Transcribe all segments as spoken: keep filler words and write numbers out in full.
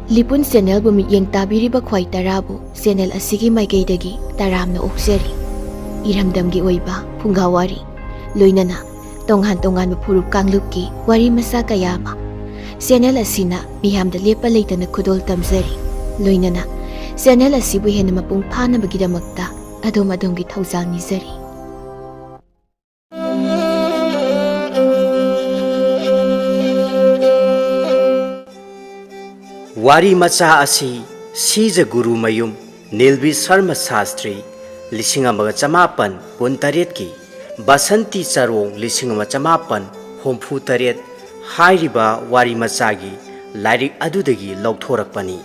ꯂꯤꯄꯨꯟ ꯆꯦꯅꯦꯜꯕꯨ ꯃꯤꯠꯌꯦꯡ ꯇꯥꯕꯤꯔꯤꯕ ꯈ꯭ꯋꯥꯏ ꯇꯔꯥꯕꯨ ꯆꯦꯅꯦꯜ ꯑꯁꯤꯒꯤ ꯃꯥꯏꯀꯩꯗꯒꯤ ꯇꯔꯥꯝꯅ ꯑꯣꯛꯆꯔꯤ꯫ ꯏꯔꯝꯗꯝꯒꯤ ꯑꯣꯏꯕ ꯐꯨꯡꯒꯥ ꯋꯥꯔꯤ, ꯂꯣꯏꯅꯅ ꯇꯣꯉꯥꯟ ꯇꯣꯉꯥꯟꯕ ꯐꯨꯔꯨꯞ ꯀꯥꯡꯂꯨꯞꯀꯤ ꯋꯥꯔꯤ ꯃꯆꯥ ꯀꯌꯥ ꯑꯃ ꯆꯦꯅꯦꯜ ꯑꯁꯤꯅ ꯃꯤꯌꯥꯝꯗ ꯂꯦꯞꯄ ꯂꯩꯇꯅ ꯈꯨꯗꯣꯜ ꯇꯝꯖꯔꯤ꯫ ꯂꯣꯏꯅꯅ ꯆꯦꯅꯦꯜ ꯑꯁꯤꯕꯨ ꯍꯦꯟꯅ ꯃꯄꯨꯡ ꯐꯥꯅꯕꯒꯤꯗꯃꯛꯇ ꯑꯗꯣꯝ ꯑꯗꯣꯝꯒꯤ ꯊꯧꯖꯥꯜ ꯅꯤꯖꯔꯤ꯫ ꯋꯥꯔꯤ ꯃꯆꯥ ꯑꯁꯤ ꯁꯤꯖ ꯒꯨꯔꯨꯃꯌꯨꯝ ꯅꯤꯜꯕꯤ ꯁꯔꯃ ꯁꯥꯁꯇ꯭ꯔꯤ, ꯂꯤꯁꯤꯡ ꯑꯃꯒ ꯆꯃꯥꯄꯟ ꯀꯨꯟꯇꯔꯦꯠꯀꯤ ꯕꯁꯟꯇꯤ ꯆꯔꯣꯡ, ꯂꯤꯁꯤꯡ ꯑꯃ ꯆꯃꯥꯄꯟ ꯍꯨꯝꯐꯨ ꯇꯔꯦꯠ ꯍꯥꯏꯔꯤꯕ ꯋꯥꯔꯤ ꯃꯆꯥꯒꯤ ꯂꯥꯏꯔꯤꯛ ꯑꯗꯨꯗꯒꯤ ꯂꯧꯊꯣꯔꯛꯄꯅꯤ꯫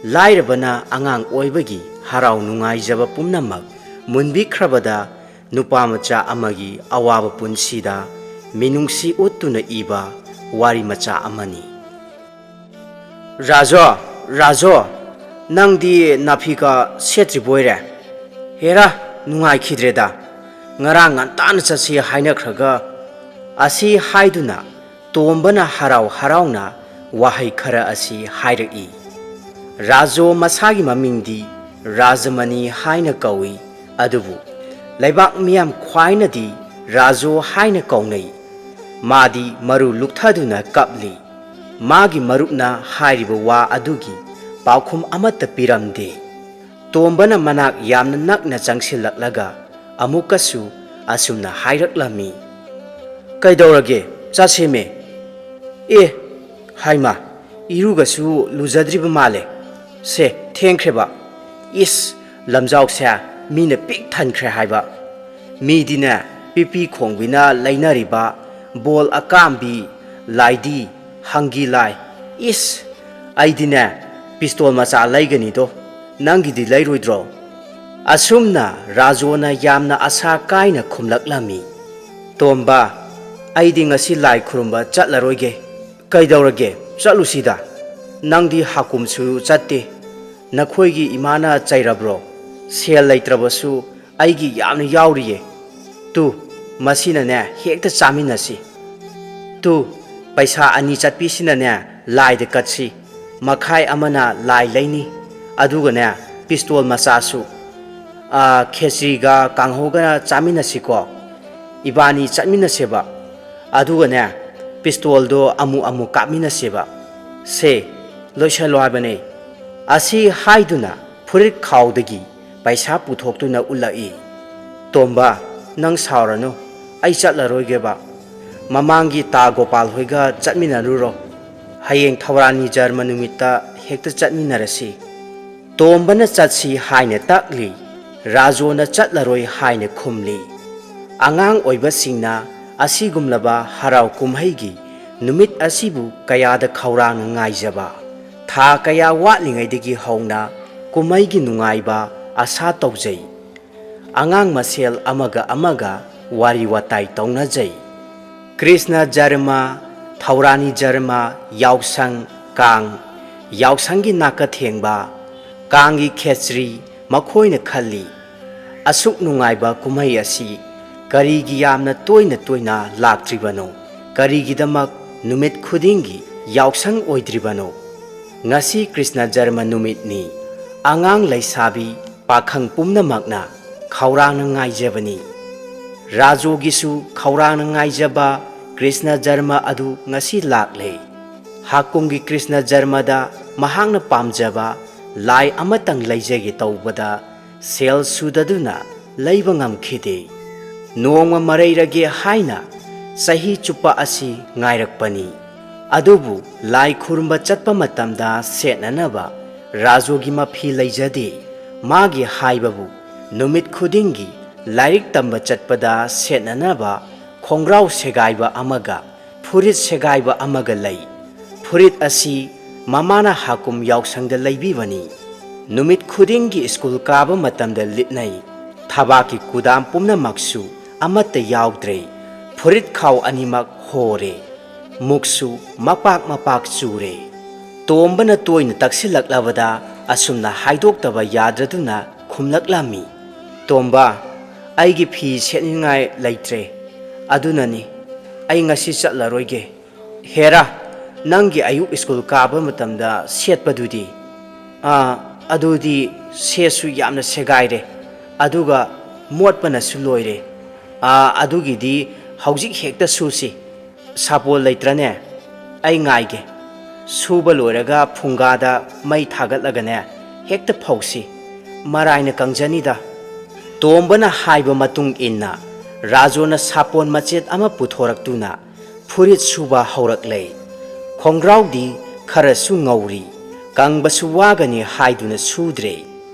ꯂꯥꯏꯔꯕꯅ ꯑꯉꯥꯡ ꯑꯣꯏꯕꯒꯤ ꯍꯔꯥꯎ ꯅꯨꯡꯉꯥꯏꯖꯕ ꯄꯨꯝꯅꯃꯛ ꯃꯨꯟꯕꯤꯈ꯭ꯔꯕꯗ, ꯅꯨꯄꯥꯃꯆꯥ ꯑꯃꯒꯤ ꯑꯋꯥꯕ ꯄꯨꯟꯁꯤꯗ ꯃꯤꯅꯨꯡꯁꯤ ꯎꯠꯇꯨꯅ ꯏꯕ ꯋꯥꯔꯤ ꯃꯆꯥ ꯑꯃꯅꯤ꯫ "ꯔꯥꯖꯣ, ꯔꯥꯖꯣ, ꯅꯪꯗꯤ ꯅꯥꯐꯤꯒ ꯁꯦꯠꯇ꯭ꯔꯤꯕꯣꯏꯔꯦ? ꯍꯦꯔꯥ, ꯅꯨꯡꯉꯥꯏꯈꯤꯗ꯭ꯔꯦꯗ꯫ ꯉꯔꯥꯡ ꯉꯟꯇꯥꯅ ꯆꯠꯁꯤ ꯍꯥꯏꯅꯈ꯭ꯔꯒ" ꯑꯁꯤ ꯍꯥꯏꯗꯨꯅ ꯇꯣꯝꯕꯅ ꯍꯔꯥꯎ ꯍꯔꯥꯎꯅ ꯋꯥꯍꯩ ꯈꯔ ꯑꯁꯤ ꯍꯥꯏꯔꯛꯏ꯫ ꯔꯥꯖꯣ ꯃꯁꯥꯒꯤ ꯃꯃꯤꯡꯗꯤ ꯔꯥꯖꯃꯅꯤ ꯍꯥꯏꯅ ꯀꯧꯏ, ꯑꯗꯨꯕꯨ ꯂꯩꯕꯥꯛ ꯃꯤꯌꯥꯝ ꯈ꯭ꯋꯥꯏꯅꯗꯤ ꯔꯥꯖꯣ ꯍꯥꯏꯅ ꯀꯧꯅꯩ꯫ ꯃꯥꯗꯤ ꯃꯔꯨ ꯂꯨꯛꯊꯗꯨꯅ ꯀꯞꯂꯤ꯫ ꯃꯥꯒꯤ ꯃꯔꯨꯞꯅ ꯍꯥꯏꯔꯤꯕ ꯋꯥ ꯑꯗꯨꯒꯤ ꯄꯥꯎꯈꯨꯝ ꯑꯃꯠꯇ ꯄꯤꯔꯝꯗꯦ꯫ ꯇꯣꯝꯕꯅ ꯃꯅꯥꯛ ꯌꯥꯝꯅ ꯅꯛꯅ ꯆꯪꯁꯤꯜꯂꯛꯂꯒ ꯑꯃꯨꯛꯀꯁꯨ ꯑꯁꯨꯝꯅ ꯍꯥꯏꯔꯛꯂꯝꯃꯤ, "ꯀꯩꯗꯧꯔꯒꯦ? ꯆꯠꯁꯦꯃꯦ꯫ ꯑꯦ, ꯍꯥꯏꯃ, ꯏꯔꯨꯒꯁꯨ ꯂꯨꯖꯗ꯭ꯔꯤꯕ ꯃꯥꯜꯂꯦ꯫ ꯁꯦ, ꯊꯦꯡꯈ꯭ꯔꯦꯕ꯫ ꯏꯁ, ꯂꯝꯖꯥꯎꯁꯦ ꯃꯤꯅ ꯄꯤꯛ ꯊꯟꯈ꯭ꯔꯦ ꯍꯥꯏꯕ꯫ ꯃꯤꯗꯤꯅꯦ, ꯄꯤꯄꯤ ꯈꯣꯡꯕꯤꯅ ꯂꯩꯅꯔꯤꯕ ꯕꯣꯜ ꯑꯀꯥꯝꯕꯤ, ꯂꯥꯏꯗꯤ, ꯍꯪꯒꯤ ꯂꯥꯏ꯫ ꯏꯁ, ꯑꯩꯗꯤꯅꯦ, ꯄꯤꯁꯇꯣꯜ ꯃꯆꯥ ꯂꯩꯒꯅꯤꯗꯣ, ꯅꯪꯒꯤꯗꯤ ꯂꯩꯔꯣꯏꯗ꯭ꯔꯣ?" ꯑꯁꯨꯝꯅ ꯔꯥꯖꯣꯅ ꯌꯥꯝꯅ ꯑꯁꯥ ꯀꯥꯏꯅ ꯈꯨꯝꯂꯛꯂꯝꯃꯤ꯫ "ꯇꯣꯝꯕ, ꯑꯩꯗꯤ ꯉꯁꯤ ꯂꯥꯏ ꯈꯨꯔꯨꯝꯕ ꯆꯠꯂꯔꯣꯏꯒꯦ꯫ ꯀꯩꯗꯧꯔꯒꯦ, ꯆꯠꯂꯨꯁꯤꯗ꯫ ꯅꯪꯗꯤ ꯍꯥꯀꯨꯝꯁꯨ ꯆꯠꯇꯦ꯫ ꯅꯈꯣꯏꯒꯤ ꯏꯃꯥꯅ ꯆꯩꯔꯕ꯭ꯔꯣ? ꯁꯦꯜ ꯂꯩꯇ꯭ꯔꯕꯁꯨ ꯑꯩꯒꯤ ꯌꯥꯝꯅ ꯌꯥꯎꯔꯤꯌꯦ꯫ ꯇꯨ, ꯃꯁꯤꯅꯅꯦ ꯍꯦꯛꯇ ꯆꯥꯃꯤꯟꯅꯁꯤ꯫ ꯇꯨ, ꯄꯩꯁꯥ ꯑꯅꯤ ꯆꯠꯄꯤꯁꯤꯅꯅꯦ ꯂꯥꯏꯗ ꯀꯠꯁꯤ꯫ ꯃꯈꯥꯏ ꯑꯃꯅ ꯂꯥꯏ ꯂꯩꯅꯤ, ꯑꯗꯨꯒꯅꯦ, ꯄꯤꯁꯇꯣꯜ ꯃꯆꯥꯁꯨ, ꯑ, ꯈꯦꯆ꯭ꯔꯤꯒ ꯀꯥꯡꯍꯧꯒ ꯆꯥꯃꯤꯟꯅꯁꯤꯀꯣ꯫ ꯏꯕꯥꯅꯤ ꯆꯠꯃꯤꯟꯅꯁꯦꯕ꯫ ꯑꯗꯨꯒꯅꯦ, ꯄꯤꯁꯇꯣꯜꯗꯣ ꯑꯃꯨꯛ ꯑꯃꯨꯛ ꯀꯥꯞꯃꯤꯟꯅꯁꯦꯕ꯫ ꯁꯦ, ꯂꯣꯏꯁꯜꯂꯣ ꯍꯥꯏꯕꯅꯦ꯫ ꯑꯁꯤ ꯍꯥꯏꯗꯨꯅ ꯐꯨꯔꯤꯠ ꯈꯥꯎꯗꯒꯤ ꯄꯩꯁꯥ ꯄꯨꯊꯣꯛꯇꯨꯅ ꯎꯠꯂꯛꯏ꯫ "ꯇꯣꯝꯕ, ꯅꯪ ꯁꯥꯎꯔꯅꯨ, ꯑꯩ ꯆꯠꯂꯔꯣꯏꯒꯦꯕ꯫ ꯃꯃꯥꯡꯒꯤ ꯇꯥ ꯒꯣꯄꯥꯜ ꯍꯣꯏꯒ ꯆꯠꯃꯤꯟꯅꯔꯨꯔꯣ꯫ ꯍꯌꯦꯡ ꯊꯧꯔꯥꯅꯤ ꯖꯔꯃ ꯅꯨꯃꯤꯠꯇ ꯍꯦꯛꯇ ꯆꯠꯃꯤꯟꯅꯔꯁꯤ꯫" ꯇꯣꯝꯕꯅ ꯆꯠꯁꯤ ꯍꯥꯏꯅ ꯇꯛꯂꯤ, ꯔꯥꯖꯣꯅ ꯆꯠꯂꯔꯣꯏ ꯍꯥꯏꯅ ꯈꯨꯝꯂꯤ꯫ ꯑꯉꯥꯡ ꯑꯣꯏꯕꯁꯤꯡꯅ ꯑꯁꯤꯒꯨꯝꯂꯕ ꯍꯔꯥꯎ ꯀꯨꯝꯍꯩꯒꯤ ꯅꯨꯃꯤꯠ ꯑꯁꯤꯕꯨ ꯀꯌꯥꯗ ꯈꯧꯔꯥꯡꯅ ꯉꯥꯏꯖꯕ꯫ ꯊꯥ ꯀꯌꯥ ꯋꯥꯠꯂꯤꯉꯩꯗꯒꯤ ꯍꯧꯅ ꯀꯨꯝꯍꯩꯒꯤ ꯅꯨꯡꯉꯥꯏꯕ ꯑꯁꯥ ꯇꯧꯖꯩ꯫ ꯑꯉꯥꯡ ꯃꯁꯦꯜ ꯑꯃꯒ ꯑꯃꯒ ꯋꯥꯔꯤ ꯋꯥꯇꯥꯏ ꯇꯧꯅꯖꯩ꯫ ꯀ꯭ꯔꯤꯁꯅ ꯖꯔꯃ, ꯊꯧꯔꯥꯅꯤ ꯖꯔꯃ, ꯌꯥꯎꯁꯪ, ꯀꯥꯡ, ꯌꯥꯎꯁꯪꯒꯤ ꯅꯥꯀꯊꯦꯡꯕ, ꯀꯥꯡꯒꯤ ꯈꯦꯆ꯭ꯔꯤ, ꯃꯈꯣꯏꯅ ꯈꯜꯂꯤ, "ꯑꯁꯨꯛ ꯅꯨꯡꯉꯥꯏꯕ ꯀꯨꯝꯍꯩ ꯑꯁꯤ ꯀꯔꯤꯒꯤ ꯌꯥꯝꯅ ꯇꯣꯏꯅ ꯇꯣꯏꯅ ꯂꯥꯛꯇ꯭ꯔꯤꯕꯅꯣ? ꯀꯔꯤꯒꯤꯗꯃꯛ ꯅꯨꯃꯤꯠ ꯈꯨꯗꯤꯡꯒꯤ ꯌꯥꯎꯁꯪ ꯑꯣꯏꯗ꯭ꯔꯤꯕꯅꯣ?" ꯉꯁꯤ ꯀ꯭ꯔꯤꯁꯅ ꯖꯔꯃ ꯅꯨꯃꯤꯠꯅꯤ꯫ ꯑꯉꯥꯡ ꯂꯩꯁꯥꯕꯤ ꯄꯥꯈꯪ ꯄꯨꯝꯅꯃꯛꯅ ꯈꯧꯔꯥꯡꯅ ꯉꯥꯏꯖꯕꯅꯤ꯫ ꯔꯥꯖꯣꯒꯤꯁꯨ ꯈꯧꯔꯥꯡꯅ ꯉꯥꯏꯖꯕ ꯀ꯭ꯔꯤꯁꯅ ꯖꯔꯃ ꯑꯗꯨ ꯉꯁꯤ ꯂꯥꯛꯂꯦ꯫ ꯍꯥꯀꯨꯝꯒꯤ ꯀ꯭ꯔꯤꯁꯅ ꯖꯔꯃꯗ ꯃꯍꯥꯛꯅ ꯄꯥꯝꯖꯕ ꯂꯥꯏ ꯑꯃꯇꯪ ꯂꯩꯖꯒꯦ ꯇꯧꯕꯗ ꯁꯦꯜ ꯁꯨꯗꯗꯨꯅ ꯂꯩꯕ ꯉꯝꯈꯤꯗꯦ꯫ ꯅꯣꯡꯃ ꯃꯔꯩꯔꯒꯦ ꯍꯥꯏꯅ ꯆꯍꯤ ꯆꯨꯞꯄ ꯑꯁꯤ ꯉꯥꯏꯔꯛꯄꯅꯤ꯫ ꯑꯗꯨꯕꯨ ꯂꯥꯏ ꯈꯨꯔꯨꯝꯕ ꯆꯠꯄ ꯃꯇꯝꯗ ꯁꯦꯠꯅꯅꯕ ꯔꯥꯖꯣꯒꯤ ꯃꯐꯤ ꯂꯩꯖꯗꯦ꯫ ꯃꯥꯒꯤ ꯍꯥꯏꯕꯕꯨ ꯅꯨꯃꯤꯠ ꯈꯨꯗꯤꯡꯒꯤ ꯂꯥꯏꯔꯤꯛ ꯇꯝꯕ ꯆꯠꯄꯗ ꯁꯦꯠꯅꯅꯕ ꯈꯣꯡꯒ꯭ꯔꯥꯎ ꯁꯦꯒꯥꯏꯕ ꯑꯃꯒ ꯐꯨꯔꯤꯠ ꯁꯦꯒꯥꯏꯕ ꯑꯃꯒ ꯂꯩ꯫ ꯐꯨꯔꯤꯠ ꯑꯁꯤ ꯃꯃꯥꯅ ꯍꯥꯀꯨꯝ ꯌꯥꯎꯁꯪꯗ ꯂꯩꯕꯤꯕꯅꯤ꯫ ꯅꯨꯃꯤꯠ ꯈꯨꯗꯤꯡꯒꯤ ꯁ꯭ꯀꯨꯜ ꯀꯥꯕ ꯃꯇꯝꯗ ꯂꯤꯠꯅꯩ꯫ ꯊꯕꯥꯛꯀꯤ ꯀꯨꯗꯥꯝ ꯄꯨꯝꯅꯃꯛꯁꯨ ꯑꯃꯠꯇ ꯌꯥꯎꯗ꯭ꯔꯦ꯫ ꯐꯨꯔꯤꯠ ꯈꯥꯎ ꯑꯅꯤꯃꯛ ꯍꯣꯔꯦ꯫ ꯃꯨꯛꯁꯨ ꯃꯄꯥꯛ ꯃꯄꯥꯛ ꯆꯨꯔꯦ꯫ ꯇꯣꯝꯕꯅ ꯇꯣꯏꯅ ꯇꯛꯁꯤꯜꯂꯛꯂꯕꯗ ꯑꯁꯨꯝꯅ ꯍꯥꯏꯗꯣꯛꯇꯕ ꯌꯥꯗ꯭ꯔꯗꯨꯅ ꯈꯨꯝꯂꯛꯂꯝꯃꯤ, "ꯇꯣꯝꯕ, ꯑꯩꯒꯤ ꯐꯤ ꯁꯦꯠꯅꯤꯡꯉꯥꯏ ꯂꯩꯇ꯭ꯔꯦ꯫ ꯑꯗꯨꯅꯅꯤ, ꯑꯩ ꯉꯁꯤ ꯆꯠꯂꯔꯣꯏꯒꯦ꯫ ꯍꯦꯔꯥ, "ꯅꯪꯒꯤ ꯑꯌꯨꯛ ꯁ꯭ꯀꯨꯜ ꯀꯥꯕ ꯃꯇꯝꯗ ꯁꯦꯠꯄꯗꯨꯗꯤ?" "ꯑꯥ, ꯑꯗꯨꯗꯤ ꯁꯦꯠꯁꯨ ꯌꯥꯝꯅ ꯁꯦꯒꯥꯏꯔꯦ, ꯑꯗꯨꯒ ꯃꯣꯠꯄꯅꯁꯨ ꯂꯣꯏꯔꯦ꯫ ꯑꯥ, ꯑꯗꯨꯒꯤꯗꯤ ꯍꯧꯖꯤꯛ ꯍꯦꯛꯇ ꯁꯨꯁꯤ꯫ ꯁꯥꯄꯣꯟ ꯂꯩꯇ꯭ꯔꯅꯦ? ꯑꯩ ꯉꯥꯏꯒꯦ꯫ ꯁꯨꯕ ꯂꯣꯏꯔꯒ ꯐꯨꯡꯒꯥꯗ ꯃꯩ ꯊꯥꯒꯠꯂꯒꯅꯦ, ꯍꯦꯛꯇ ꯐꯧꯁꯤ꯫ ꯃꯔꯥꯏꯅ ꯀꯪꯖꯅꯤꯗ꯫" ꯇꯣꯝꯕꯅ ꯍꯥꯏꯕ ꯃꯇꯨꯡ ꯏꯟꯅ ꯔꯥꯖꯣꯅ ꯁꯥꯄꯣꯟ ꯃꯆꯦꯠ ꯑꯃ ꯄꯨꯊꯣꯔꯛꯇꯨꯅ ꯐꯨꯔꯤꯠ ꯁꯨꯕ ꯍꯧꯔꯛꯂꯦ꯫ ꯈꯣꯡꯒ꯭ꯔꯥꯎꯗꯤ ꯈꯔꯁꯨ ꯉꯧꯔꯤ, ꯀꯪꯕꯁꯨ ꯋꯥꯒꯅꯤ ꯍꯥꯏꯗꯨꯅ ꯁꯨꯗ꯭ꯔꯦ꯫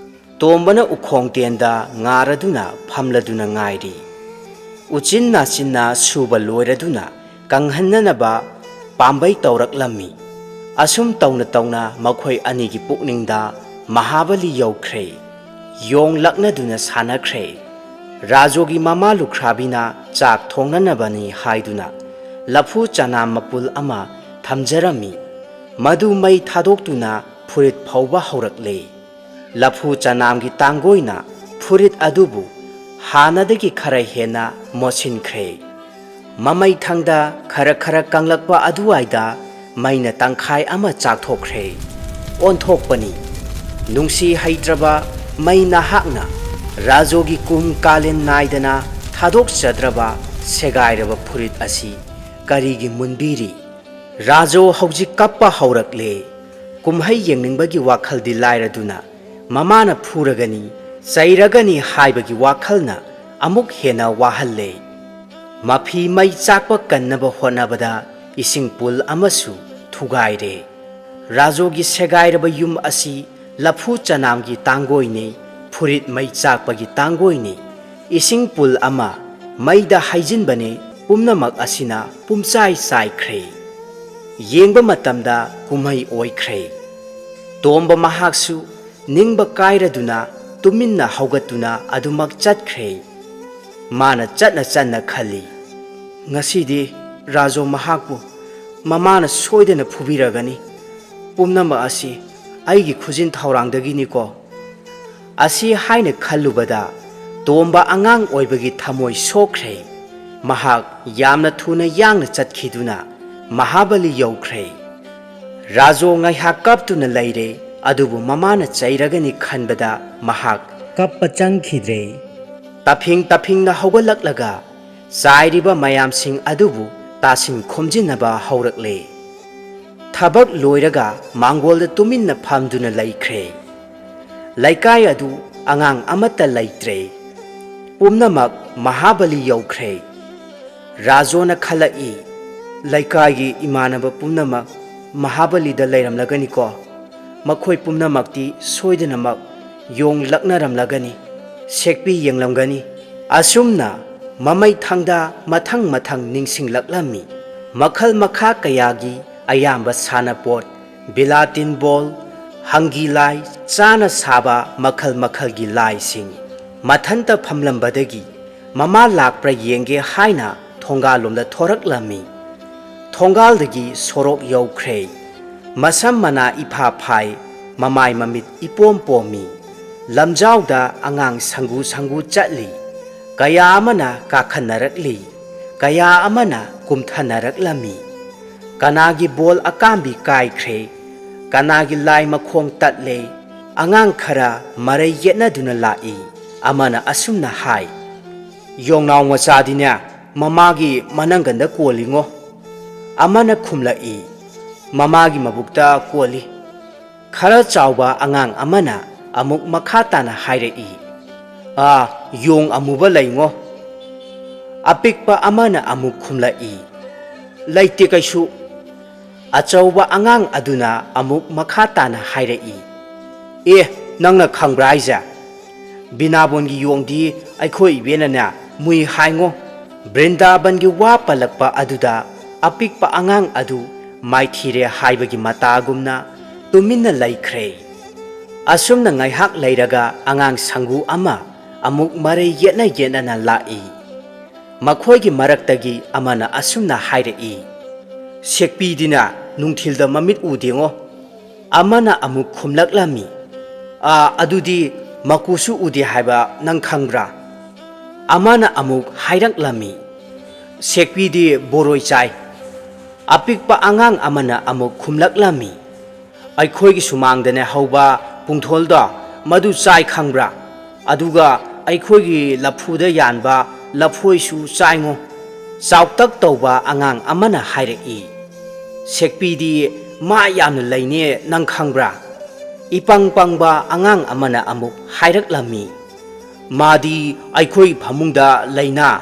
ꯇꯣꯝꯕꯅ ꯎꯈꯣꯡ ꯇꯦꯟꯗ ꯉꯥꯔꯗꯨꯅ ꯐꯝꯂꯗꯨꯅ ꯉꯥꯏꯔꯤ꯫ ꯎꯆꯤꯟ ꯅꯥꯆꯤꯟꯅ ꯁꯨꯕ ꯂꯣꯏꯔꯗꯨꯅ ꯀꯪꯍꯟꯅꯅꯕ ꯄꯥꯝꯕꯩ ꯇꯧꯔꯛꯂꯝꯃꯤ꯫ ꯑꯁꯨꯝ ꯇꯧꯅ ꯇꯧꯅ ꯃꯈꯣꯏ ꯑꯅꯤꯒꯤ ꯄꯨꯛꯅꯤꯡꯗ ꯃꯍꯥꯕꯂꯤ ꯌꯧꯈ꯭ꯔꯦ꯫ ꯌꯣꯡ ꯂꯛꯅꯗꯨꯅ ꯁꯥꯟꯅꯈ꯭ꯔꯦ꯫ ꯔꯥꯖꯣꯒꯤ ꯃꯃꯥ ꯂꯨꯈ꯭ꯔꯥꯕꯤꯅ ꯆꯥꯛ ꯊꯣꯡꯅꯅꯕꯅꯤ ꯍꯥꯏꯗꯨꯅ ꯂꯐꯨ ꯆꯅꯥꯝ ꯃꯄꯨꯜ ꯑꯃ ꯊꯝꯖꯔꯝꯃꯤ꯫ ꯃꯗꯨ ꯃꯩ ꯊꯥꯗꯣꯛꯇꯨꯅ ꯐꯨꯔꯤꯠ ꯐꯧꯕ ꯍꯧꯔꯛꯂꯦ꯫ ꯂꯐꯨ ꯆꯅꯥꯝꯒꯤ ꯇꯥꯡꯒꯣꯏꯅ ꯐꯨꯔꯤꯠ ꯑꯗꯨꯕꯨ ꯍꯥꯟꯅꯗꯒꯤ ꯈꯔ ꯍꯦꯟꯅ ꯃꯣꯠꯁꯤꯟꯈ꯭ꯔꯦ꯫ ꯃꯃꯩꯊꯪꯗ ꯈꯔ ꯈꯔ ꯀꯪꯂꯛꯄ ꯑꯗꯨꯋꯥꯏꯗ ꯃꯩꯅ ꯇꯪꯈꯥꯏ ꯑꯃ ꯆꯥꯛꯊꯣꯛꯈ꯭ꯔꯦ꯫ ꯑꯣꯟꯊꯣꯛꯄꯅꯤ꯫ ꯅꯨꯡꯁꯤ ꯍꯩꯇ꯭ꯔꯕ ꯃꯩ ꯅꯍꯥꯛꯅ ꯔꯥꯖꯣꯒꯤ ꯀꯨꯝ ꯀꯥꯂꯦꯟ ꯅꯥꯏꯗꯅ ꯊꯥꯗꯣꯛꯆꯗ꯭ꯔꯕ ꯁꯦꯒꯥꯏꯔꯕ ꯐꯨꯔꯤꯠ ꯑꯁꯤ ꯀꯔꯤꯒꯤ ꯃꯨꯟꯕꯤꯔꯤ? ꯔꯥꯖꯣ ꯍꯧꯖꯤꯛ ꯀꯞꯄ ꯍꯧꯔꯛꯂꯦ꯫ ꯀꯨꯝꯍꯩ ꯌꯦꯡꯅꯤꯡꯕꯒꯤ ꯋꯥꯈꯜꯗꯤ ꯂꯥꯏꯔꯗꯨꯅ, ꯃꯃꯥꯅ ꯐꯨꯔꯒꯅꯤ, ꯆꯩꯔꯒꯅꯤ ꯍꯥꯏꯕꯒꯤ ꯋꯥꯈꯜꯅ ꯑꯃꯨꯛ ꯍꯦꯟꯅ ꯋꯥꯍꯜꯂꯦ꯫ ꯃꯐꯤ ꯃꯩ ꯆꯥꯛꯄ ꯀꯟꯅꯕ ꯍꯣꯠꯅꯕꯗ ꯏꯁꯤꯡ ꯄꯨꯜ ꯑꯃꯁꯨ ꯊꯨꯒꯥꯏꯔꯦ꯫ ꯔꯥꯖꯣꯒꯤ ꯁꯦꯒꯥꯏꯔꯕ ꯌꯨꯝ ꯑꯁꯤ ꯂꯐꯨ ꯆꯅꯥꯝꯒꯤ ꯇꯥꯡꯒꯣꯏꯅꯤ, ꯐꯨꯔꯤꯠ ꯃꯩ ꯆꯥꯛꯄꯒꯤ ꯇꯥꯡꯒꯣꯏꯅꯤ, ꯏꯁꯤꯡ ꯄꯨꯜ ꯑꯃ ꯃꯩꯗ ꯍꯩꯖꯤꯟꯕꯅꯤ, ꯄꯨꯝꯅꯃꯛ ꯑꯁꯤꯅ ꯄꯨꯝꯆꯥꯏ ꯆꯥꯏꯈ꯭ꯔꯦ꯫ ꯌꯦꯡꯕ ꯃꯇꯝꯗ ꯀꯨꯝꯍꯩ ꯑꯣꯏꯈ꯭ꯔꯦ꯫ ꯇꯣꯝꯕ ꯃꯍꯥꯛꯁꯨ ꯅꯤꯡꯕ ꯀꯥꯏꯔꯗꯨꯅ ꯇꯨꯃꯤꯟꯅ ꯍꯧꯒꯠꯇꯨꯅ ꯑꯗꯨꯃꯛ ꯆꯠꯈ꯭ꯔꯦ꯫ ꯃꯥꯅ ꯆꯠꯅ ꯆꯠꯅ ꯈꯜꯂꯤ, "ꯉꯁꯤꯗꯤ ꯔꯥꯖꯣ ꯃꯍꯥꯛꯄꯨ ꯃꯃꯥꯅ ꯁꯣꯏꯗꯅ ꯐꯨꯕꯤꯔꯒꯅꯤ꯫ ꯄꯨꯝꯅꯃꯛ ꯑꯁꯤ ꯑꯩꯒꯤ ꯈꯨꯖꯤꯟ ꯊꯧꯔꯥꯡꯗꯒꯤꯅꯤꯀꯣ꯫" ꯑꯁꯤ ꯍꯥꯏꯅ ꯈꯜꯂꯨꯕꯗ ꯇꯣꯝꯕ ꯑꯉꯥꯡ ꯑꯣꯏꯕꯒꯤ ꯊꯃꯣꯏ ꯁꯣꯛꯈ꯭ꯔꯦ꯫ ꯃꯍꯥꯛ ꯌꯥꯝꯅ ꯊꯨꯅ ꯌꯥꯡꯅ ꯆꯠꯈꯤꯗꯨꯅ ꯃꯍꯥꯕꯂꯤ ꯌꯧꯈ꯭ꯔꯦ꯫ ꯔꯥꯖꯣ ꯉꯥꯏꯍꯥꯛ ꯀꯞꯇꯨꯅ ꯂꯩꯔꯦ, ꯑꯗꯨꯕꯨ ꯃꯃꯥꯅ ꯆꯩꯔꯒꯅꯤ ꯈꯟꯕꯗ ꯃꯍꯥꯛ ꯀꯞꯄ ꯆꯪꯈꯤꯗ꯭ꯔꯦ꯫ ꯇꯞꯐꯤꯡ ꯇꯞꯐꯤꯡꯅ ꯍꯧꯒꯠꯂꯛꯂꯒ ꯆꯥꯏꯔꯤꯕ ꯃꯌꯥꯝꯁꯤꯡ ꯑꯗꯨꯕꯨ ꯇꯥꯁꯤꯟ ꯈꯣꯝꯖꯤꯟꯅꯕ ꯍꯧꯔꯛꯂꯦ꯫ ꯊꯕꯛ ꯂꯣꯏꯔꯒ ꯃꯥꯡꯒꯣꯜꯗ ꯇꯨꯃꯤꯟꯅ ꯐꯝꯗꯨꯅ ꯂꯩꯈ꯭ꯔꯦ꯫ ꯂꯩꯀꯥꯏ ꯑꯗꯨ ꯑꯉꯥꯡ ꯑꯃꯠꯇ ꯂꯩꯇ꯭ꯔꯦ꯫ ꯄꯨꯝꯅꯃꯛ ꯃꯍꯥꯕꯂꯤ ꯌꯧꯈ꯭ꯔꯦ꯫ ꯔꯥꯖꯣꯅ ꯈꯜꯂꯛꯏ, "ꯂꯩꯀꯥꯏꯒꯤ ꯏꯃꯥꯟꯅꯕ ꯄꯨꯝꯅꯃꯛ ꯃꯍꯥꯕꯂꯤꯗ ꯂꯩꯔꯝꯂꯒꯅꯤꯀꯣ꯫ ꯃꯈꯣꯏ ꯄꯨꯝꯅꯃꯛꯇꯤ ꯁꯣꯏꯗꯅꯃꯛ ꯌꯣꯡ ꯂꯛꯅꯔꯝꯂꯒꯅꯤ, ꯁꯦꯛꯄꯤ ꯌꯦꯡꯂꯝꯒꯅꯤ꯫" ꯑꯁꯨꯝꯅ ꯃꯃꯩ ꯊꯪꯗ ꯃꯊꯪ ꯃꯊꯪ ꯅꯤꯡꯁꯤꯡꯂꯛꯂꯝꯃꯤ꯫ ꯃꯈꯜ ꯃꯈꯥ ꯀꯌꯥꯒꯤ ꯑꯌꯥꯝꯕ ꯁꯥꯟꯅꯄꯣꯠ, ꯕꯤꯂꯥꯇꯤꯟ ꯕꯣꯜ, ꯍꯪꯒꯤ ꯂꯥꯏ, ꯆꯥꯅ ꯁꯥꯕ ꯃꯈꯜ ꯃꯈꯜꯒꯤ ꯂꯥꯏꯁꯤꯡ꯫ ꯃꯊꯟꯇ ꯐꯝꯂꯝꯕꯗꯒꯤ ꯃꯃꯥ ꯂꯥꯛꯄ꯭ꯔꯥ ꯌꯦꯡꯒꯦ ꯍꯥꯏꯅ ꯊꯣꯡꯒꯥꯜꯂꯣꯝꯗ ꯊꯣꯔꯛꯂꯝꯃꯤ꯫ ꯊꯣꯡꯒꯥꯜꯗꯒꯤ ꯁꯣꯔꯣꯛ ꯌꯧꯈ꯭ꯔꯦ꯫ ꯃꯁꯝ ꯃꯅꯥ ꯏꯐꯥ ꯐꯥꯏ, ꯃꯃꯥꯏ ꯃꯃꯤꯠ ꯏꯄꯣꯝ ꯄꯣꯝꯃꯤ꯫ ꯂꯝꯖꯥꯎꯗ ꯑꯉꯥꯡ ꯁꯪꯒꯨ ꯁꯪꯒꯨ ꯆꯠꯂꯤ꯫ ꯀꯌꯥ ꯑꯃꯅ ꯀꯥꯈꯠꯅꯔꯛꯂꯤ, ꯀꯌꯥ ꯑꯃꯅ ꯀꯨꯝꯊꯅꯔꯛꯂꯝꯃꯤ꯫ ꯀꯅꯥꯒꯤ ꯕꯣꯜ ꯑꯀꯥꯝꯕꯤ ꯀꯥꯏꯈ꯭ꯔꯦ, ꯀꯅꯥꯒꯤ ꯂꯥꯏ ꯃꯈꯣꯡ ꯇꯠꯂꯦ꯫ ꯑꯉꯥꯡ ꯈꯔ ꯃꯔꯩ ꯌꯦꯠꯅꯗꯨꯅ ꯂꯥꯛꯏ꯫ ꯑꯃꯅ ꯑꯁꯨꯝꯅ ꯍꯥꯏ, "ꯌꯣꯡꯅꯥꯎ ꯃꯆꯥꯗꯤꯅꯦ ꯃꯃꯥꯒꯤ ꯃꯅꯪꯒꯟꯗ ꯀꯣꯜꯂꯤꯉꯣ꯫" ꯑꯃꯅ ꯈꯨꯝꯂꯛꯏ, "ꯃꯃꯥꯒꯤ ꯃꯕꯨꯛꯇ ꯀꯣꯜꯂꯤ꯫" ꯈꯔ ꯆꯥꯎꯕ ꯑꯉꯥꯡ ꯑꯃꯅ ꯑꯃꯨꯛ ꯃꯈꯥ ꯇꯥꯅ ꯍꯥꯏꯔꯛꯏ, "ꯑꯥ, ꯌꯣꯡ ꯑꯃꯨꯕ ꯂꯩꯉꯣ꯫" ꯑꯄꯤꯛꯄ ꯑꯃꯅ ꯑꯃꯨꯛ ꯈꯨꯝꯂꯛꯏ, "ꯂꯩꯇꯦ ꯀꯩꯁꯨ꯫" ꯑꯆꯧꯕ ꯑꯉꯥꯡ ꯑꯗꯨꯅ ꯑꯃꯨꯛ ꯃꯈꯥ ꯇꯥꯅ ꯍꯥꯏꯔꯛꯏ, "ꯑꯦ, ꯅꯪꯅ ꯈꯪꯕ꯭ꯔꯥ ꯍꯥꯏꯁꯦ? ꯕꯤꯅꯥꯕꯣꯟꯒꯤ ꯌꯣꯡꯗꯤ ꯑꯩꯈꯣꯏ ꯏꯕꯦꯟꯅꯅꯦ ꯃꯨꯏ ꯍꯥꯏꯉꯣ꯫" ꯕ꯭ꯔꯤꯟꯗꯥꯕꯟꯒꯤ ꯋꯥ ꯄꯜꯂꯛꯄ ꯑꯗꯨꯗ ꯑꯄꯤꯛꯄ ꯑꯉꯥꯡ ꯑꯗꯨ ꯃꯥꯏꯊꯤꯔꯦ ꯍꯥꯏꯕꯒꯤ ꯃꯇꯥꯒꯨꯝꯅ ꯇꯨꯃꯤꯟꯅ ꯂꯩꯈ꯭ꯔꯦ꯫ ꯑꯁꯨꯝꯅ ꯉꯥꯏꯍꯥꯛ ꯂꯩꯔꯒ ꯑꯉꯥꯡ ꯁꯪꯒꯨ ꯑꯃ ꯑꯃꯨꯛ ꯃꯔꯩ ꯌꯦꯠꯅ ꯌꯦꯠꯅꯅ ꯂꯥꯛꯏ꯫ ꯃꯈꯣꯏꯒꯤ ꯃꯔꯛꯇꯒꯤ ꯑꯃꯅ ꯑꯁꯨꯝꯅ ꯍꯥꯏꯔꯛꯏ, "ꯁꯦꯛꯄꯤꯗꯤꯅ ꯅꯨꯡꯊꯤꯜꯗ ꯃꯃꯤꯠ ꯎꯗꯦꯉꯣ꯫" ꯑꯃꯅ ꯑꯃꯨꯛ ꯈꯨꯝꯂꯛꯂꯝꯃꯤ, "ꯑꯥ, ꯑꯗꯨꯗꯤ ꯃꯀꯨꯁꯨ ꯎꯗꯦ ꯍꯥꯏꯕ ꯅꯪ ꯈꯪꯕ꯭ꯔꯥ?" ꯑꯃꯅ ꯑꯃꯨꯛ ꯍꯥꯏꯔꯛꯂꯝꯃꯤ, "ꯁꯦꯛꯄꯤꯗꯤ ꯕꯣꯔꯣꯏ ꯆꯥꯏ꯫" ꯑꯄꯤꯛꯄ ꯑꯉꯥꯡ ꯑꯃꯅ ꯑꯃꯨꯛ ꯈꯨꯝꯂꯛꯂꯝꯃꯤ, "ꯑꯩꯈꯣꯏꯒꯤ ꯁꯨꯃꯥꯡꯗꯅꯦ ꯍꯧꯕ ꯄꯨꯡꯊꯣꯜꯗꯣ, ꯃꯗꯨ ꯆꯥꯏ ꯈꯪꯕ꯭ꯔꯥ? ꯑꯗꯨꯒ ꯑꯩꯈꯣꯏꯒꯤ ꯂꯐꯨꯗ ꯌꯥꯟꯕ ꯂꯐꯣꯏꯁꯨ ꯆꯥꯏꯉꯣ", ꯆꯥꯎꯇꯛ ꯇꯧꯕ ꯑꯉꯥꯡ ꯑꯃꯅ ꯍꯥꯏꯔꯛꯏ꯫ "ꯁꯦꯛꯄꯤꯗꯤ ꯃꯥ ꯌꯥꯝꯅ ꯂꯩꯅꯦ, ꯅꯪ ꯈꯪꯕ꯭ꯔꯥ?" ꯏꯄꯪ ꯄꯪꯕ ꯑꯉꯥꯡ ꯑꯃꯅ ꯑꯃꯨꯛ ꯍꯥꯏꯔꯛꯂꯝꯃꯤ, "ꯃꯥꯗꯤ ꯑꯩꯈꯣꯏ ꯐꯃꯨꯡꯗ ꯂꯩꯅ꯫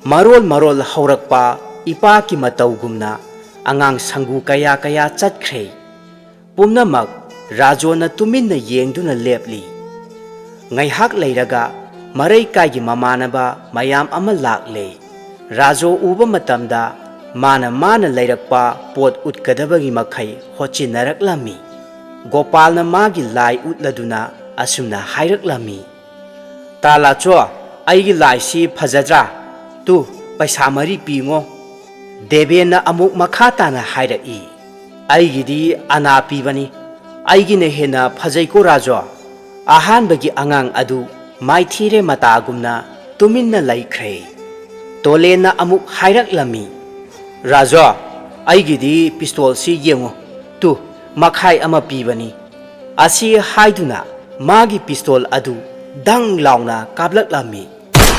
ꯃꯔꯣꯜ ꯃꯔꯣꯜ ꯍꯧꯔꯛꯄ ꯏꯄꯥꯛꯀꯤ ꯃꯇꯧꯒꯨꯝꯅ ꯑꯉꯥꯡ ꯁꯪꯒꯨ ꯀꯌꯥ ꯀꯌꯥ ꯆꯠꯈ꯭ꯔꯦ꯫ ꯄꯨꯝꯅꯃꯛ ꯔꯥꯖꯣꯅ ꯇꯨꯃꯤꯟꯅ ꯌꯦꯡꯗꯨꯅ ꯂꯦꯞꯂꯤ꯫ ꯉꯥꯏꯍꯥꯛ ꯂꯩꯔꯒ ꯃꯔꯩꯀꯥꯏꯒꯤ ꯃꯃꯥꯟꯅꯕ ꯃꯌꯥꯝ ꯑꯃ ꯂꯥꯛꯂꯦ꯫ ꯔꯥꯖꯣ ꯎꯕ ꯃꯇꯝꯗ ꯃꯥꯅ ꯃꯥꯅ ꯂꯩꯔꯛꯄ ꯄꯣꯠ ꯎꯠꯀꯗꯕꯒꯤ ꯃꯈꯩ ꯍꯣꯠꯆꯤꯟꯅꯔꯛꯂꯝꯃꯤ꯫ ꯒꯣꯄꯥꯜꯅ ꯃꯥꯒꯤ ꯂꯥꯏ ꯎꯠꯂꯗꯨꯅ ꯑꯁꯨꯝꯅ ꯍꯥꯏꯔꯛꯂꯝꯃꯤ, "ꯇꯥ ꯂꯥꯆꯣ, ꯑꯩꯒꯤ ꯂꯥꯏꯁꯤ ꯐꯖꯗ꯭ꯔꯥ? ꯇꯨ, ꯄꯩꯁꯥ ꯃꯔꯤ ꯄꯤꯉꯣ"꯫ ꯗꯦꯕꯦꯟꯅ ꯑꯃꯨꯛ ꯃꯈꯥ ꯇꯥꯅ ꯍꯥꯏꯔꯛꯏ, "ꯑꯩꯒꯤꯗꯤ ꯑꯅꯥ ꯄꯤꯕꯅꯤ꯫ ꯑꯩꯒꯤꯅ ꯍꯦꯟꯅ ꯐꯖꯩꯀꯣ ꯔꯥꯖꯣ"꯫ ꯑꯍꯥꯟꯕꯒꯤ ꯑꯉꯥꯡ ꯑꯗꯨ ꯃꯥꯏꯊꯤꯔꯦ ꯃꯇꯥꯒꯨꯝꯅ ꯇꯨꯃꯤꯟꯅ ꯂꯩꯈ꯭ꯔꯦ꯫ ꯇꯣꯂꯦꯟꯅ ꯑꯃꯨꯛ ꯍꯥꯏꯔꯛꯂꯝꯃꯤ, "ꯔꯥꯖꯣ, ꯑꯩꯒꯤꯗꯤ ꯄꯤꯁꯇꯣꯜꯁꯤ ꯌꯦꯡꯉꯨ꯫ ꯇꯨ, ꯃꯈꯥꯏ ꯑꯃ ꯄꯤꯕꯅꯤ"꯫ ꯑꯁꯤ ꯍꯥꯏꯗꯨꯅ ꯃꯥꯒꯤ ꯄꯤꯁꯇꯣꯜ ꯑꯗꯨ ꯗꯪ ꯂꯥꯎꯅ ꯀꯥꯞꯂꯛꯂꯝꯃꯤ꯫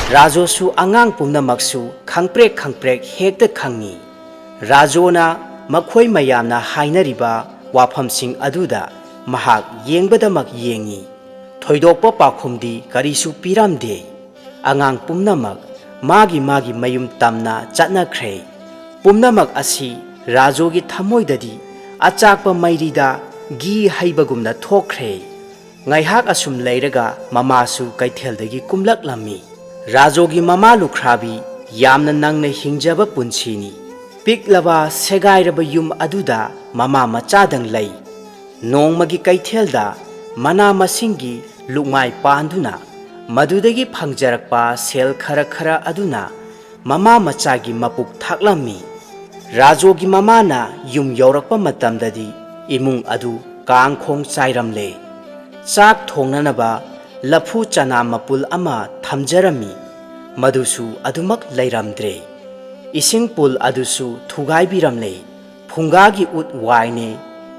ꯔꯥꯖꯣꯁꯨ ꯑꯉꯥꯡ ꯄꯨꯝꯅꯃꯛꯁꯨ ꯈꯪꯄ꯭ꯔꯦꯛ ꯈꯪꯄ꯭ꯔꯦꯛ ꯍꯦꯛꯇ ꯈꯪꯉꯤ꯫ ꯔꯥꯖꯣꯅ ꯃꯈꯣꯏ ꯃꯌꯥꯝꯅ ꯍꯥꯏꯅꯔꯤꯕ ꯋꯥꯐꯝꯁꯤꯡ ꯑꯗꯨꯗ ꯃꯍꯥꯛ ꯌꯦꯡꯕꯗꯃꯛ ꯌꯦꯡꯉꯤ꯫ ꯊꯣꯏꯗꯣꯛꯄ ꯄꯥꯎꯈꯨꯝꯗꯤ ꯀꯔꯤꯁꯨ ꯄꯤꯔꯝꯗꯦ꯫ ꯑꯉꯥꯡ ꯄꯨꯝꯅꯃꯛ ꯃꯥꯒꯤ ꯃꯥꯒꯤ ꯃꯌꯨꯝ ꯇꯝꯅ ꯆꯠꯅꯈ꯭ꯔꯦ꯫ ꯄꯨꯝꯅꯃꯛ ꯑꯁꯤ ꯔꯥꯖꯣꯒꯤ ꯊꯃꯣꯏꯗꯗꯤ ꯑꯆꯥꯛꯄ ꯃꯩꯔꯤꯗ ꯘꯤ ꯍꯩꯕꯒꯨꯝꯅ ꯊꯣꯛꯈ꯭ꯔꯦ꯫ ꯉꯥꯏꯍꯥꯛ ꯑꯁꯨꯝ ꯂꯩꯔꯒ ꯃꯃꯥꯁꯨ ꯀꯩꯊꯦꯜꯗꯒꯤ ꯀꯨꯝꯂꯛꯂꯝꯃꯤ꯫ ꯔꯥꯖꯣꯒꯤ ꯃꯃꯥ ꯂꯨꯈ꯭ꯔꯥꯕꯤ ꯌꯥꯝꯅ ꯅꯪꯅ ꯍꯤꯡꯖꯕ ꯄꯨꯟꯁꯤꯅꯤ꯫ ꯄꯤꯛꯂꯕ ꯁꯦꯒꯥꯏꯔꯕ ꯌꯨꯝ ꯑꯗꯨꯗ ꯃꯃꯥ ꯃꯆꯥꯗꯪ ꯂꯩ꯫ ꯅꯣꯡꯃꯒꯤ ꯀꯩꯊꯦꯜꯗ ꯃꯅꯥ ꯃꯁꯤꯡꯒꯤ ꯂꯨꯛꯃꯥꯏ ꯄꯥꯟꯗꯨꯅ ꯃꯗꯨꯗꯒꯤ ꯐꯪꯖꯔꯛꯄ ꯁꯦꯜ ꯈꯔ ꯈꯔ ꯑꯗꯨꯅ ꯃꯃꯥ ꯃꯆꯥꯒꯤ ꯃꯄꯨꯛ ꯊꯥꯛꯂꯝꯃꯤ꯫ ꯔꯥꯖꯣꯒꯤ ꯃꯃꯥꯅ ꯌꯨꯝ ꯌꯧꯔꯛꯄ ꯃꯇꯝꯗꯗꯤ ꯏꯃꯨꯡ ꯑꯗꯨ ꯀꯥꯡꯈꯣꯡ ꯆꯥꯏꯔꯝꯂꯦ꯫ ꯆꯥꯛ ꯊꯣꯡꯅꯅꯕ ꯂꯐꯨ ꯆꯅꯥ ꯃꯄꯨꯜ ꯑꯃ ꯊꯝꯖꯔꯝꯃꯤ, ꯃꯗꯨꯁꯨ ꯑꯗꯨꯃꯛ ꯂꯩꯔꯝꯗ꯭ꯔꯦ꯫ ꯏꯁꯤꯡ ꯄꯨꯜ ꯑꯗꯨꯁꯨ ꯊꯨꯒꯥꯏꯕꯤꯔꯝꯂꯦ꯫ ꯐꯨꯡꯒꯥꯒꯤ ꯎꯠ ꯋꯥꯏꯅꯦ꯫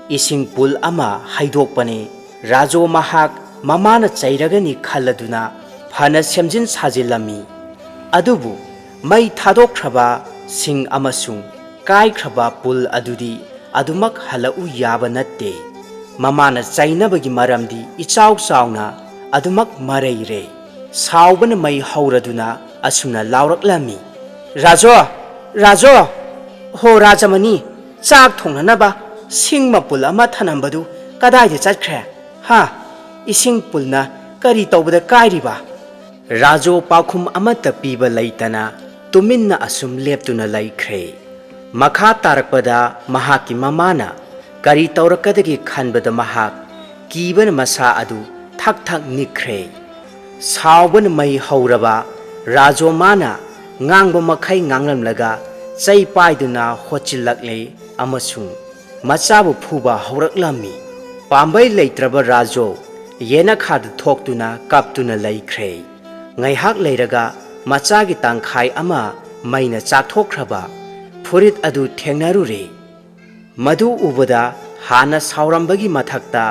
ꯏꯁꯤꯡ ꯄꯨꯜ ꯑꯃ ꯍꯩꯗꯣꯛꯄꯅꯦ꯫ ꯔꯥꯖꯣ ꯃꯍꯥꯛ ꯃꯃꯥꯅ ꯆꯩꯔꯒꯅꯤ ꯈꯜꯂꯗꯨꯅ ꯐꯅ ꯁꯦꯝꯖꯤꯟ ꯁꯥꯖꯤꯜꯂꯝꯃꯤ꯫ ꯑꯗꯨꯕꯨ ꯃꯩ ꯊꯥꯗꯣꯛꯈ꯭ꯔꯕ ꯁꯤꯡ ꯑꯃꯁꯨꯡ ꯀꯥꯏꯈ꯭ꯔꯕ ꯄꯨꯜ ꯑꯗꯨꯗꯤ ꯑꯗꯨꯃꯛ ꯍꯜꯂꯛꯎ ꯌꯥꯕ ꯅꯠꯇꯦ꯫ ꯃꯃꯥꯅ ꯆꯩꯅꯕꯒꯤ ꯃꯔꯝꯗꯤ ꯏꯆꯥꯎ ꯆꯥꯎꯅ ꯑꯗꯨꯃꯛ ꯃꯔꯩꯔꯦ꯫ ꯁꯥꯎꯕꯅ ꯃꯩ ꯍꯧꯔꯗꯨꯅ ꯑꯁꯨꯝꯅ ꯂꯥꯎꯔꯛꯂꯝꯃꯤ, "ꯔꯥꯖꯣ! ꯔꯥꯖꯣ! ꯍꯣ ꯔꯥꯖꯃꯅꯤ, ꯆꯥꯛ ꯊꯣꯡꯅꯅꯕ ꯁꯤꯡ ꯃꯄꯨꯜ ꯑꯃ ꯊꯅꯝꯕꯗꯨ ꯀꯗꯥꯏꯗ ꯆꯠꯈ꯭ꯔꯦ? ꯍꯥ? ꯏꯁꯤꯡ ꯄꯨꯜꯅ ꯀꯔꯤ ꯇꯧꯕꯗ ꯀꯥꯏꯔꯤꯕ?" ꯔꯥꯖꯣ ꯄꯥꯎꯈꯨꯝ ꯑꯃꯠꯇ ꯄꯤꯕ ꯂꯩꯇꯅ ꯇꯨꯃꯤꯟꯅ ꯑꯁꯨꯝ ꯂꯦꯞꯇꯨꯅ ꯂꯩꯈ꯭ꯔꯦ꯫ ꯃꯈꯥ ꯇꯥꯔꯛꯄꯗ ꯃꯍꯥꯛꯀꯤ ꯃꯃꯥꯅ ꯀꯔꯤ ꯇꯧꯔꯛꯀꯗꯒꯦ ꯈꯟꯕꯗ ꯃꯍꯥꯛ ꯀꯤꯕꯅ ꯃꯁꯥ ꯑꯗꯨ ꯊꯛ ꯊꯛ ꯅꯤꯛꯈ꯭ꯔꯦ꯫ ꯁꯥꯎꯕꯅ ꯃꯩ ꯍꯧꯔꯕ ꯔꯥꯖꯣ ꯃꯥꯅ ꯉꯥꯡꯕ ꯃꯈꯩ ꯉꯥꯡꯂꯝꯂꯒ ꯆꯩ ꯄꯥꯏꯗꯨꯅ ꯍꯣꯠꯆꯤꯜꯂꯛꯂꯦ ꯑꯃꯁꯨꯡ ꯃꯆꯥꯕꯨ ꯐꯨꯕ ꯍꯧꯔꯛꯂꯝꯃꯤ꯫ ꯄꯥꯝꯕꯩ ꯂꯩꯇ꯭ꯔꯕ ꯔꯥꯖꯣ ꯌꯦꯅꯈꯥꯗ ꯊꯣꯛꯇꯨꯅ ꯀꯞꯇꯨꯅ ꯂꯩꯈ꯭ꯔꯦ꯫ ꯉꯥꯏꯍꯥꯛ ꯂꯩꯔꯒ ꯃꯆꯥꯒꯤ ꯇꯪꯈꯥꯏ ꯑꯃ ꯃꯩꯅ ꯆꯥꯛꯊꯣꯛꯈ꯭ꯔꯕ ꯐꯨꯔꯤꯠ ꯑꯗꯨ ꯊꯦꯡꯅꯔꯨꯔꯦ꯫ ꯃꯗꯨ ꯎꯕꯗ ꯍꯥꯟꯅ ꯁꯥꯎꯔꯝꯕꯒꯤ ꯃꯊꯛꯇ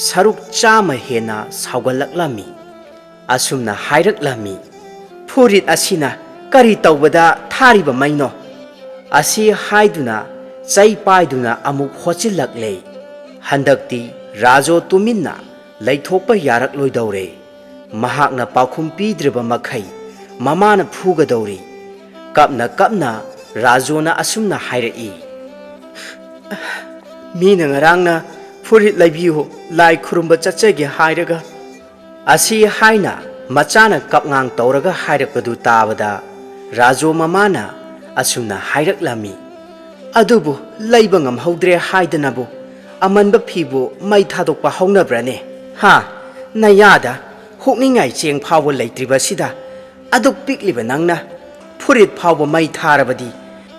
ꯁꯔꯨꯛ ꯆꯥꯝꯃ ꯍꯦꯟꯅ ꯁꯥꯎꯒꯠꯂꯛꯂꯝꯃꯤ꯫ ꯑꯁꯨꯝꯅ ꯍꯥꯏꯔꯛꯂꯝꯃꯤ, "ꯐꯨꯔꯤꯠ ꯑꯁꯤꯅ ꯀꯔꯤ ꯇꯧꯕꯗ ꯊꯥꯔꯤꯕ ꯃꯩꯅꯣ?" ꯑꯁꯤ ꯍꯥꯏꯗꯨꯅ ꯆꯩ ꯄꯥꯏꯗꯨꯅ ꯑꯃꯨꯛ ꯍꯣꯠꯆꯤꯜꯂꯛꯂꯦ꯫ ꯍꯟꯗꯛꯇꯤ ꯔꯥꯖꯣ ꯇꯨꯃꯤꯟꯅ ꯂꯩꯊꯣꯛꯄ ꯌꯥꯔꯛꯂꯣꯏꯗꯧꯔꯦ꯫ ꯃꯍꯥꯛꯅ ꯄꯥꯎꯈꯨꯝ ꯄꯤꯗ꯭ꯔꯤꯕ ꯃꯈꯩ ꯃꯃꯥꯅ ꯐꯨꯒꯗꯧꯔꯤ꯫ ꯀꯞꯅ ꯀꯞꯅ ꯔꯥꯖꯣꯅ ꯑꯁꯨꯝꯅ ꯍꯥꯏꯔꯛꯏ, "ꯃꯤꯅ ꯉꯔꯥꯡꯅ ꯐꯨꯔꯤꯠ ꯂꯩꯕꯤꯌꯨ, ꯂꯥꯏ ꯈꯨꯔꯨꯝꯕ ꯆꯠꯆꯒꯦ ꯍꯥꯏꯔꯒ"꯫ ꯑꯁꯤ ꯍꯥꯏꯅ ꯃꯆꯥꯅ ꯀꯞꯉꯥꯡ ꯇꯧꯔꯒ ꯍꯥꯏꯔꯛꯄꯗꯨ ꯇꯥꯕꯗ ꯔꯥꯖꯣ ꯃꯃꯥꯅ ꯑꯁꯨꯝꯅ ꯍꯥꯏꯔꯛꯂꯝꯃꯤ, "ꯑꯗꯨꯕꯨ ꯂꯩꯕ ꯉꯝꯍꯧꯗ꯭ꯔꯦ ꯍꯥꯏꯗꯅꯕꯨ ꯑꯃꯟꯕ ꯐꯤꯕꯨ ꯃꯩ ꯊꯥꯗꯣꯛꯄ ꯍꯧꯅꯕ꯭ꯔꯅꯦ? ꯍꯥ? ꯅꯌꯥꯗ ꯍꯨꯛꯅꯤꯡꯉꯥꯏ ꯆꯦꯡ ꯐꯥꯎꯕ ꯂꯩꯇ꯭ꯔꯤꯕꯁꯤꯗ ꯑꯗꯨꯛ ꯄꯤꯛꯂꯤꯕ ꯅꯪꯅ ꯐꯨꯔꯤꯠ ꯐꯥꯎꯕ ꯃꯩ ꯊꯥꯔꯕꯗꯤ,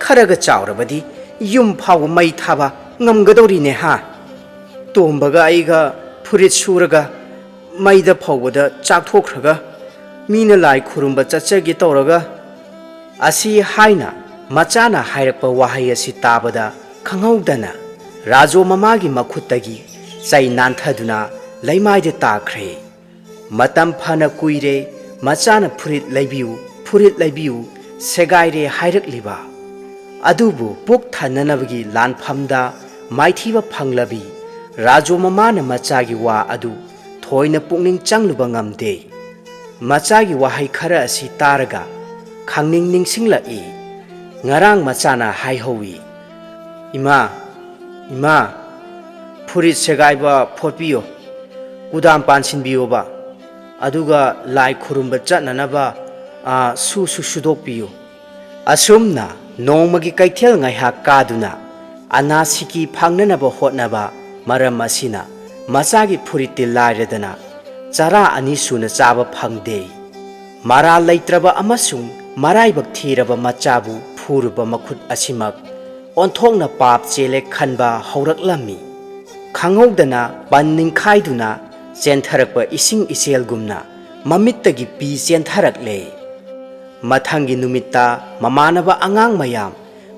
ꯈꯔꯒ ꯆꯥꯎꯔꯕꯗꯤ ꯌꯨꯝ ꯐꯥꯎꯕ ꯃꯩ ꯊꯥꯕ ꯉꯝꯒꯗꯧꯔꯤꯅꯦ ꯍꯥ? ꯇꯣꯝꯕꯒ ꯑꯩꯒ ꯐꯨꯔꯤꯠ ꯁꯨꯔꯒ ꯃꯩꯗ ꯐꯧꯕꯗ ꯆꯥꯛꯊꯣꯛꯈ꯭ꯔꯒ ꯃꯤꯅ ꯂꯥꯏ ꯈꯨꯔꯨꯝꯕ ꯆꯠꯆꯒꯦ ꯇꯧꯔꯒ"꯫ ꯑꯁꯤ ꯍꯥꯏꯅ ꯃꯆꯥꯅ ꯍꯥꯏꯔꯛꯄ ꯋꯥꯍꯩ ꯑꯁꯤ ꯇꯥꯕꯗ ꯈꯪꯍꯧꯗꯅ ꯔꯥꯖꯣ ꯃꯃꯥꯒꯤ ꯃꯈꯨꯠꯇꯒꯤ ꯆꯩ ꯅꯥꯟꯊꯗꯨꯅ ꯂꯩꯃꯥꯏꯗ ꯇꯥꯈ꯭ꯔꯦ꯫ ꯃꯇꯝ ꯐꯅ ꯀꯨꯏꯔꯦ ꯃꯆꯥꯅ "ꯐꯨꯔꯤꯠ ꯂꯩꯕꯤꯌꯨ, ꯐꯨꯔꯤꯠ ꯂꯩꯕꯤꯌꯨ" ꯁꯦꯒꯥꯏꯔꯦ ꯍꯥꯏꯔꯛꯂꯤꯕ꯫ ꯑꯗꯨꯕꯨ ꯄꯨꯛ ꯊꯟꯅꯅꯕꯒꯤ ꯂꯥꯟꯐꯝꯗ ꯃꯥꯏꯊꯤꯕ ꯐꯪꯂꯕꯤ ꯔꯥꯖꯣ ꯃꯃꯥꯅ ꯃꯆꯥꯒꯤ ꯋꯥ ꯑꯗꯨ ꯊꯣꯏꯅ ꯄꯨꯛꯅꯤꯡ ꯆꯪꯂꯨꯕ ꯉꯝꯗꯦ꯫ ꯃꯆꯥꯒꯤ ꯋꯥꯍꯩ ꯈꯔ ꯑꯁꯤ ꯇꯥꯔꯒ ꯈꯪꯅꯤꯡ ꯅꯤꯡꯁꯤꯡꯂꯛꯏ꯫ ꯉꯔꯥꯡ ꯃꯆꯥꯅ ꯍꯥꯏꯍꯧꯏ, "ꯏꯃꯥ, ꯏꯃꯥ, ꯐꯨꯔꯤꯠ ꯁꯦꯒꯥꯏꯕ ꯐꯣꯠꯄꯤꯌꯣ, ꯀꯨꯗꯥꯝ ꯄꯥꯟꯁꯤꯟꯕꯤꯌꯣꯕ, ꯑꯗꯨꯒ ꯂꯥꯏ ꯈꯨꯔꯨꯝꯕ ꯆꯠꯅꯅꯕ, ꯑ, ꯁꯨꯁꯨ ꯁꯨꯗꯣꯛꯄꯤꯌꯨ"꯫ ꯑꯁꯨꯝꯅ ꯅꯣꯡꯃꯒꯤ ꯀꯩꯊꯦꯜ ꯉꯥꯏꯍꯥꯛ ꯀꯥꯗꯨꯅ ꯑꯅꯥ ꯁꯤꯀꯤ ꯐꯪꯅꯅꯕ ꯍꯣꯠꯅꯕ ꯃꯔꯝ ꯑꯁꯤꯅ ꯃꯆꯥꯒꯤ ꯐꯨꯔꯤꯠꯇꯤ ꯂꯥꯏꯔꯗꯅ ꯆꯔꯥ ꯑꯅꯤ ꯁꯨꯅ ꯆꯥꯕ ꯐꯪꯗꯦ꯫ ꯃꯔꯥꯜ ꯂꯩꯇ꯭ꯔꯕ ꯑꯃꯁꯨꯡ ꯃꯔꯥꯏꯕꯛ ꯊꯤꯔꯕ ꯃꯆꯥꯕꯨ ꯐꯨꯔꯨꯕ ꯃꯈꯨꯠ ꯑꯁꯤꯃꯛ ꯑꯣꯟꯊꯣꯛꯅ ꯄꯥꯞ ꯆꯦꯜꯂꯦ ꯈꯟꯕ ꯍꯧꯔꯛꯂꯝꯃꯤ꯫ ꯈꯪꯍꯧꯗꯅ ꯕꯟ ꯅꯤꯡꯈꯥꯏꯗꯨꯅ ꯆꯦꯟꯊꯔꯛꯄ ꯏꯁꯤꯡ ꯏꯆꯦꯜꯒꯨꯝꯅ ꯃꯃꯤꯠꯇꯒꯤ ꯄꯤ ꯆꯦꯟꯊꯔꯛꯂꯦ꯫ ꯃꯊꯪꯒꯤ ꯅꯨꯃꯤꯠꯇ ꯃꯃꯥꯟꯅꯕ ꯑꯉꯥꯡ ꯃꯌꯥꯝ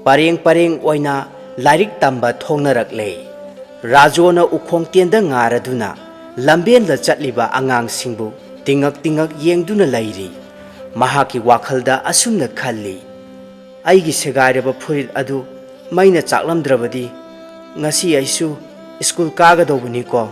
ꯄꯔꯦꯡ ꯄꯔꯦꯡ ꯑꯣꯏꯅ ꯂꯥꯏꯔꯤꯛ ꯇꯝꯕ ꯊꯣꯡꯅꯔꯛꯂꯦ꯫ ꯔꯥꯖꯣꯅ ꯎꯈꯣꯡ ꯇꯦꯟꯗ ꯉꯥꯔꯗꯨꯅ ꯂꯝꯕꯦꯟꯗ ꯆꯠꯂꯤꯕ ꯑꯉꯥꯡꯁꯤꯡꯕꯨ ꯇꯤꯡꯉꯛ ꯇꯤꯡꯉꯛ ꯌꯦꯡꯗꯨꯅ ꯂꯩꯔꯤ꯫ ꯃꯍꯥꯛꯀꯤ ꯋꯥꯈꯜꯗ ꯑꯁꯨꯝꯅ ꯈꯜꯂꯤ, "ꯑꯩꯒꯤ ꯁꯦꯒꯥꯏꯔꯕ ꯐꯨꯔꯤꯠ ꯑꯗꯨ ꯃꯩꯅ ꯆꯥꯛꯂꯝꯗ꯭ꯔꯕꯗꯤ ꯉꯁꯤ ꯑꯩꯁꯨ ꯁ꯭ꯀꯨꯜ ꯀꯥꯒꯗꯧꯕꯅꯤꯀꯣ"꯫